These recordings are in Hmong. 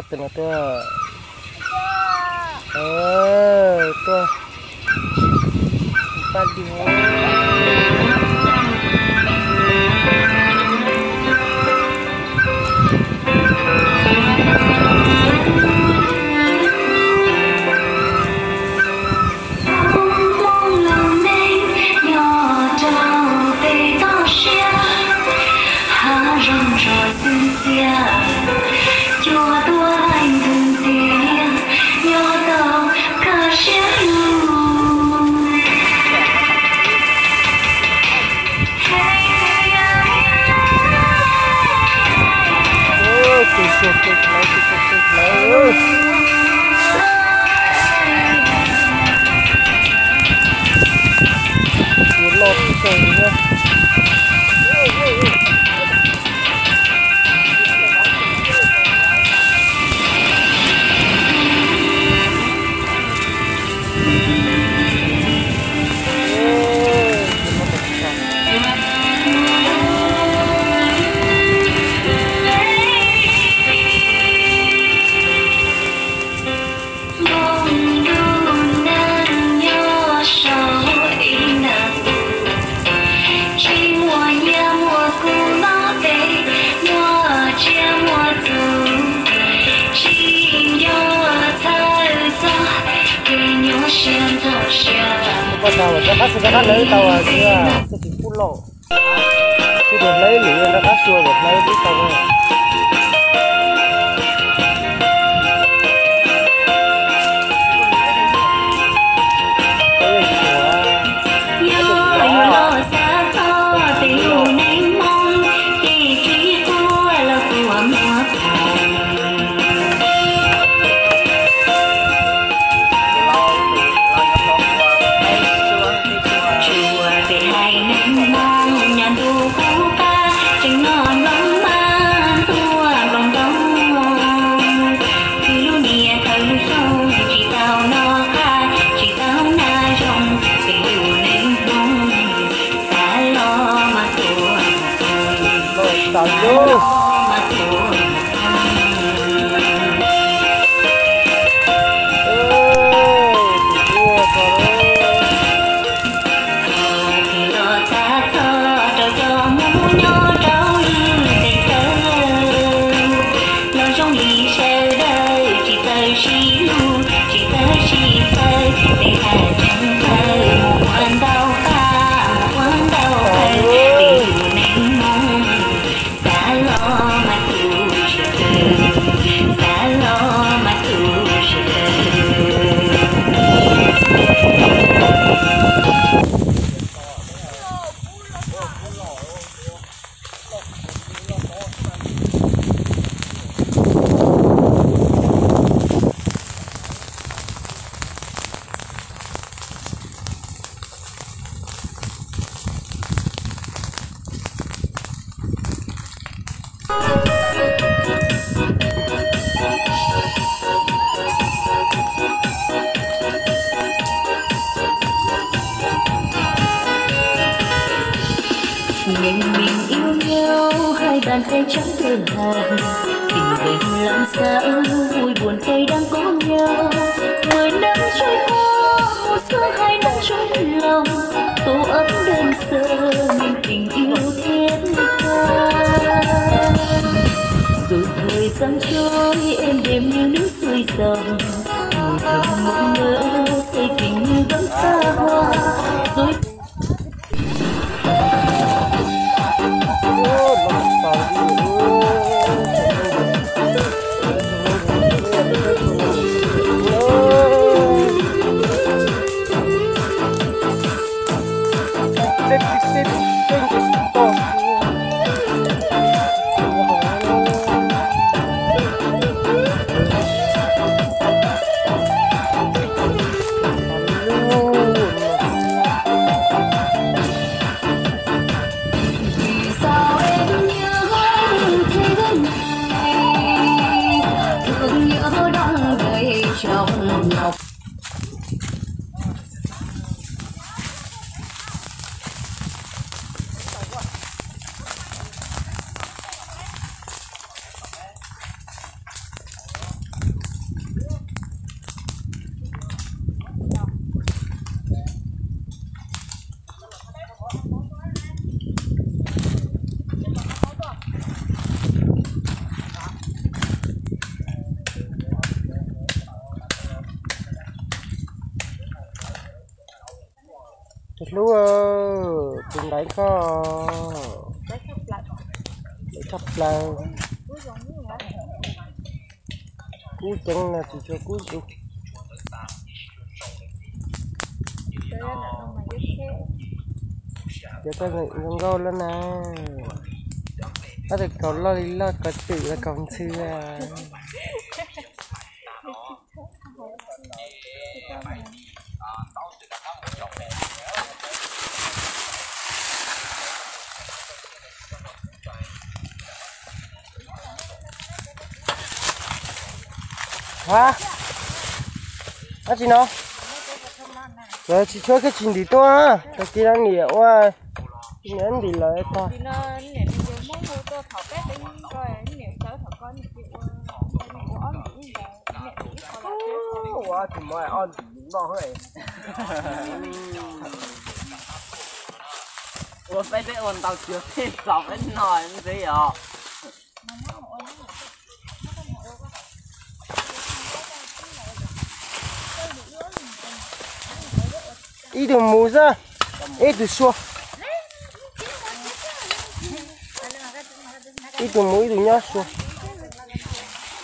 Tus no tuaj, tuaj pab di. Hmoob lub neej nyob rau peb toj siab, hav zoov tsuas xwb ntxiag, cua tuaj laij ntxwv ntxiag, nyob tau kaj siab lug. Npoo ntuj neeg nyob saum ib nta, tsis muaj nyiaj muaj kub nyob pem, muaj tsiaj muaj txhu, tsis nco txhawj txog kev nyuaj siab ntxhov siab. Koj tau rov qab, rov qab hlawv tau, tsis pub lauj. Kuv tus hlawv lwm rov qab xyuas kom hlawv twb tau. Yog los xav txog tej lus neej Hmoob, ces tsis quaj los tuaj muab phoom. Tsuas peb haiv neeg Hmoob nyob ntuj qub qab, tseem noj mloog mas ntxuav nplooj ntoo. Khwv lub niag thawj lub xyoo tsis tau noj qab, tsis tau naj zoo, peb lub neej Hmoob xav los mas tuaj, xav los mas tuaj. Los txhaj txog rau cov Hmoob nyob rau lwm teb chaws, los zoo li sawv daws tsis txawj sib hlub, tsis txawj sib txawj, peb haj tseem txawj mus ua ntau pab, mus ua ntau pawg, peb lub neej Hmoob xav los mas tu tsis tawm, xav los mas tu tsis tawm. Những niềm yêu nhau, hai bàn tay trắng đơn hàng, tình đẹp làm sao vui buồn cay đắng có nhau. Mười năm trôi qua, mùa xuân hai năm chung lòng, tổ ấm đơn sơ nhưng tình yêu thiết tha. Rồi thời gian trôi êm đềm như nước suối dòng, mùi thơm mộng mơ, say tình như gấm xa hoa. Rồi Hlub, tus ntaiv koj, ntaiv tshaj plaws. Kub ceev no tsis tshua kub zus. Cov koj zoo nkauj lawm na. Ob tug kaus loj li loj, kaus twm los kaus ntxhw. Ha, dab tsi no? Lawv tsis tshuab kiag tsis ntim tuaj, tag kis no niam ua, niam ntim lawv tag. Ua tus mov ob ntim noj. Ua peb peb ua ntau cuag peb xaus peb noj ntxiv os. Ib tug mus xwb, ib tug sua. Ib tug mus ib tug nyob sua.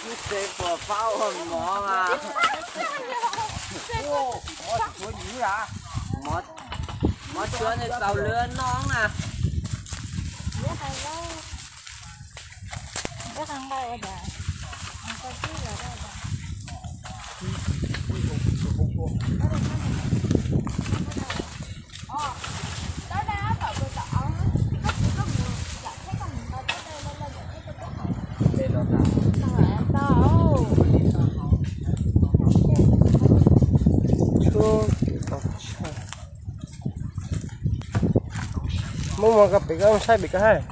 Ib txhia puas paub ua mov mas. Mov, mov cuab nej tau lwm noj na. Muab mov koj pem koj saib pem koj hais.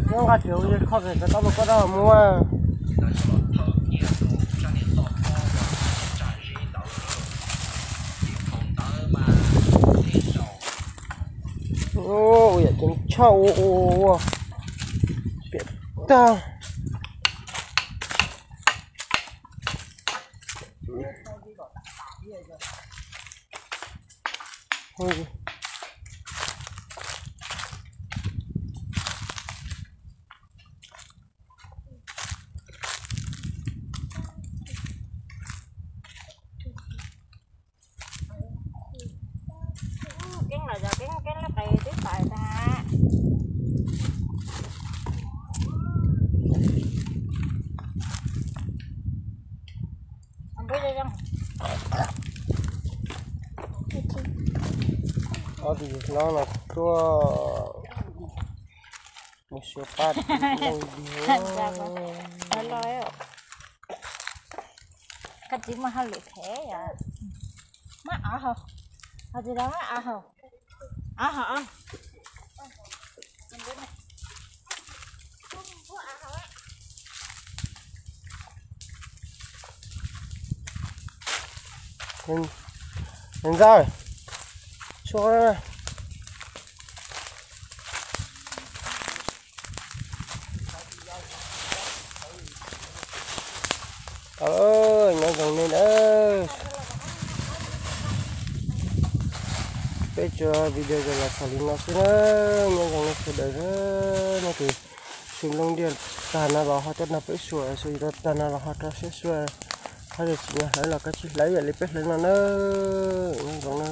Nyob nqa tsev ua kho pem koj tau mus koj dab muab. Ua yam ceev tshaj ua ua ua piam tag. Keeb los yog keeb, keeb lub qe twb pais tag. Ob tug no los tuaj mus xyuas paj ntoo dig. Koj txiv muaj hauj lwm phem yom. Muab av haus, hais tias muab av haus, av haus. Niam ntxawm, suab. Nyob zoo nej na. Peb tso video los txog li no xwb na. Nyob zoo nej sawv daws na. Nej tus su loo diaj tag no los ho tuaj nrog peb xyuas, su tag no los ho rau siab xyuas. Qhov tias tsis nyiam hlawv los kav tsij hlawv ib yam li peb hlawv no na. Nyob zoo na.